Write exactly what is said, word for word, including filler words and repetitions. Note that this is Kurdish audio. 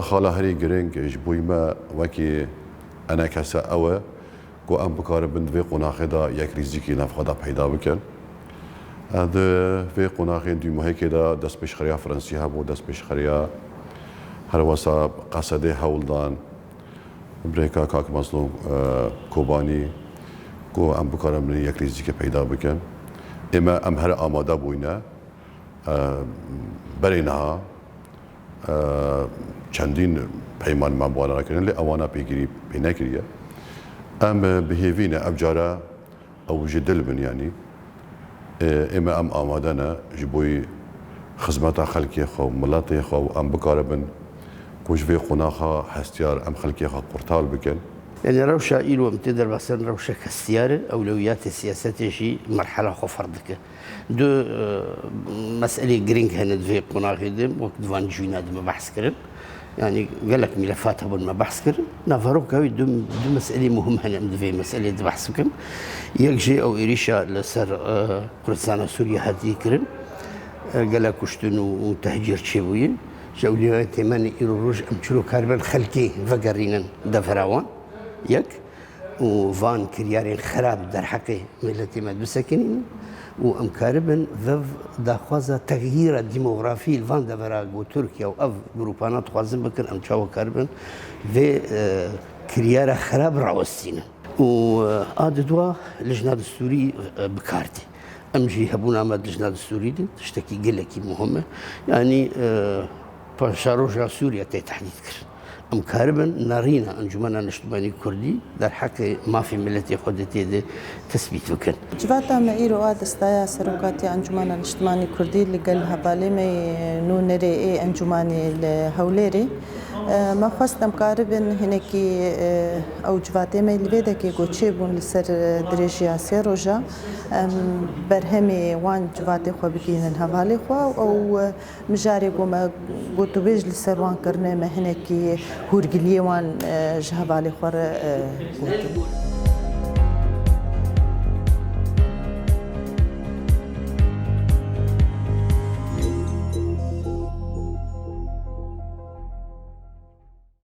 Xala herî giring ji bo me wekî enekese ew e ku em bikaribin di vê qonaxê de yekrîzîkî navxwe de peyda bikin. Di vê qonaxên dûmahekê de destpêşxeriya Fransî hebû, destpêşxeriya herwesa Qesedê hewl dan, birêka kak Mazlûm, e, Kobanî, ku em bikarin yekrîzîkê peyda bikin. Ême em here amade bûyne. E, berê niha, e, çendîn peyman me bi wan re kirin, lê ewana pêgirî pê nekiriye. Em, e, bi hêvî ne, ev care ew ji dil bin, yanî. E, ême em amade ne ji bo xizmeta xelkê xwe û miletê xwe û em bikaribin ku ji vê qonaxa hestiyar em xelkê xwe qurtal bikin. Yani rewşa îro em tê derbas kirin rewşek hestiyar e, ewlewiyatê siyasetê jî merhela xwe ferz dike. Du, e, meselê girîng hene di vê qonaxê de, wek di van cûyîna de me behs kirin. Yani gelek mîlefat hebûn me behs kirin. Naveroka wî du, du meselê muhim hene, em di vê meselê de behs bikin. Yek jî ew êrîşa li ser, e, Kurdistana Sûriye hatiye kirin. E, gelek kuştin û, û tehcîr çêbûye. Ji ewlewiyatê me ne îro roj em çilo karibin xelkê vegerînin devera wan. Yek. Û van kiryarên xerab derheqê miletê me bisekinînin û em karibin vev daxwaza texyîra demografî li van devera ku Tirkiye û ev grûpana dixwazin bikin, em çawa karibin vê, e, kiryara xerab rawestînin. Û, e, a didwa lijna distûrî, e, bi kar tê. Em jî hebûna me di lijna distûrî de tiştekî gelekî muhim e. Yanî, e, paşaroja Sûriye tê tehdît kirin. Em karibin nerîna Encûmena Niştimanî Kurdî derheqê mafê miletê xwe de tê de tesbît bikin. Civata me îro a destaya serokatiya Encûmena Niştimanî Kurdî li gel hevalê me yê nûnerê ê encûmanê li Hewlêrê. E, me xwest em karibin hinekî, e, ew civatê me li vê dekê ku çêbûn li ser, e, dirêjiya sê roja. Em berhemê wan civatê xwe bigihînin hevalê xwe û, e, mijarê ku me gotûbêj li ser wan kirine, me hinekî hûrgiliyê wan, e, ji hevalê xwe re, e, gotin.